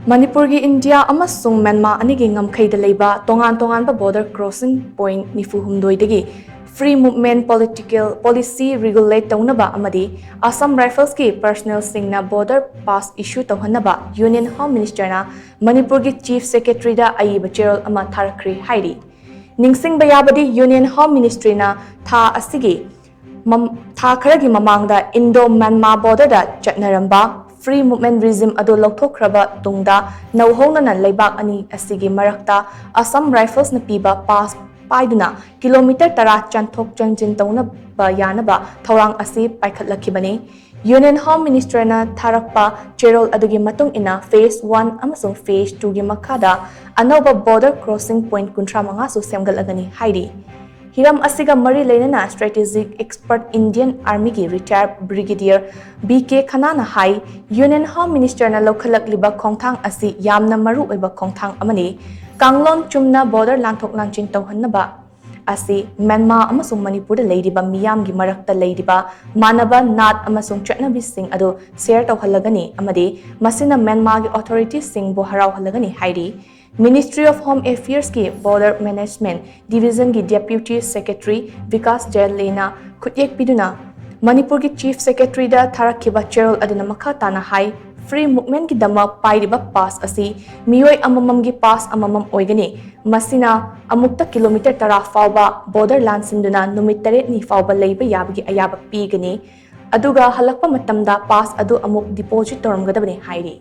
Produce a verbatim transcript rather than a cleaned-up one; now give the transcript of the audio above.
ꯃꯅꯤꯄꯨꯔꯒꯤ ꯏꯟꯗꯤꯌꯥ ꯑꯃꯁꯨꯡ ꯃ꯭ꯌꯥꯟꯃꯥꯔ ꯑꯅꯤꯒꯤ ꯉꯝꯈꯩꯗ ꯂꯩꯕ ꯇꯣꯉꯥꯟ ꯇꯣꯉꯥꯟꯕ border crossing point ꯅꯤꯐꯨ ꯍꯨꯝꯗꯣꯏꯗꯒꯤ free movement political policy regulate ꯇꯧꯅꯕ ꯑꯃꯗꯤ Assam Riflesꯀꯤ personnelꯁꯤꯡꯅ border pass issue ꯇꯧꯍꯟꯅꯕ Union Home Ministerꯅ ꯃꯅꯤꯄꯨꯔꯒꯤ Chief Secretaryꯗ ꯑꯏꯕ ꯆꯦꯔꯣꯜ ꯑꯃ ꯊꯥꯔꯛꯈ꯭ꯔꯦ ꯍꯥꯏꯔꯤ꯫ ꯅꯤꯡꯁꯤꯡꯕ ꯌꯥꯕꯗꯤ, Union Home Ministryꯅ ꯊꯥ ꯑꯁꯤꯒꯤ ꯃꯝ-, ꯊꯥ ꯈꯔꯒꯤ ꯃꯃꯥꯡꯗ Indo Myanmar borderꯗ ꯆꯠꯅꯔꯝꯕ free movement regime ꯑꯗꯨ ꯂꯧꯊꯣꯛꯈ꯭ꯔꯕ ꯇꯨꯡꯗ, ꯅꯧꯍꯧꯅꯅ ꯂꯩꯕꯥꯛ ꯑꯅꯤ ꯑꯁꯤꯒꯤ ꯃꯔꯛꯇ Assam Riflesꯅ ꯄꯤꯕ pass ꯄꯥꯏꯗꯨꯅ kilometre ꯇꯔꯥ ꯆꯦꯟꯊꯣꯛ ꯆꯦꯟꯁꯤꯟ ꯇꯧꯅꯕ ꯌꯥꯅꯕ ꯊꯧꯔꯥꯡ ꯑꯁꯤ ꯄꯥꯏꯈꯠꯂꯛꯈꯤꯕꯅꯤ꯫ Union Home Ministerꯅ ꯊꯥꯔꯛꯄ ꯆꯦꯔꯣꯜ ꯑꯗꯨꯒꯤ ꯃꯇꯨꯡ ꯏꯟꯅ phase one ꯑꯃꯁꯨꯡ phase twoꯒꯤ ꯃꯈꯥꯗ ꯑꯅꯧꯕ border crossing point ꯀꯨꯟꯊ꯭ꯔꯥ ꯃꯉꯥꯁꯨ ꯁꯦꯝꯒꯠꯂꯒꯅꯤ ꯍꯥꯏꯔꯤ꯫ ꯍꯤꯔꯝ ꯑꯁꯤꯒ ꯃꯔꯤ ꯂꯩꯅꯅ strategic expert Indian Armyꯒꯤ retired Brigadier ꯕꯤ ꯀꯦ ꯈꯅꯥꯅ ꯍꯥꯏ, Union Home Ministerꯅ ꯂꯧꯈꯠꯂꯛꯂꯤꯕ ꯈꯣꯡꯊꯥꯡ ꯑꯁꯤ ꯌꯥꯝꯅ ꯃꯔꯨ ꯑꯣꯏꯕ ꯈꯣꯡꯊꯥꯡ ꯑꯃꯅꯤ꯫ ꯀꯥꯡꯂꯣꯟ ꯆꯨꯝꯅ border ꯂꯥꯟꯊꯣꯛ ꯂꯥꯟꯁꯤꯟ ꯇꯧꯍꯟꯅꯕ ꯑꯁꯤ ꯃ꯭ꯌꯥꯟꯃꯥꯔ ꯑꯃꯁꯨꯡ ꯃꯅꯤꯄꯨꯔꯗ ꯂꯩꯔꯤꯕ ꯃꯤꯌꯥꯝꯒꯤ ꯃꯔꯛꯇ ꯂꯩꯔꯤꯕ ꯃꯥꯟꯅꯕ ꯅꯥꯠ ꯑꯃꯁꯨꯡ ꯆꯠꯅꯕꯤꯁꯤꯡ ꯑꯗꯨ share ꯇꯧꯍꯜꯂꯒꯅꯤ ꯑꯃꯗꯤ ꯃꯁꯤꯅ ꯃ꯭ꯌꯥꯟꯃꯥꯔꯒꯤ authorityꯁꯤꯡꯕꯨ ꯍꯔꯥꯎꯍꯜꯂꯒꯅꯤ ꯍꯥꯏꯔꯤ꯫ Ministry of Home Affairsꯀꯤ Border Management Divisionꯒꯤ Deputy Secretary Vikas ꯖꯦꯂꯦꯅ ꯈꯨꯠꯌꯦꯛ ꯄꯤꯗꯨꯅ ꯃꯅꯤꯄꯨꯔꯒꯤ Chief Secretaryꯗ ꯊꯥꯔꯛꯈꯤꯕ ꯆꯦꯔꯣꯜ ꯑꯗꯨꯅ ꯃꯈꯥ ꯇꯥꯅ ꯍꯥꯏ, free movementꯀꯤꯗꯃꯛ ꯄꯥꯏꯔꯤꯕ pass ꯑꯁꯤ ꯃꯤꯑꯣꯏ ꯑꯃꯃꯝꯒꯤ pass ꯑꯃꯃꯝ ꯑꯣꯏꯒꯅꯤ꯫ ꯃꯁꯤꯅ ꯑꯃꯨꯛꯇ kilometre ꯇꯔꯥ ꯐꯥꯎꯕ border ꯂꯥꯟꯁꯤꯟꯗꯨꯅ ꯅꯨꯃꯤꯠ ꯇꯔꯦꯠꯅꯤ ꯐꯥꯎꯕ ꯂꯩꯕ ꯌꯥꯕꯒꯤ ꯑꯌꯥꯕ ꯄꯤꯒꯅꯤ꯫ ꯑꯗꯨꯒ ꯍꯜꯂꯛꯄ ꯃꯇꯝꯗ pass ꯑꯗꯨ ꯑꯃꯨꯛ deposit ꯇꯧꯔꯝꯒꯗꯕꯅꯤ ꯍꯥꯏꯔꯤ꯫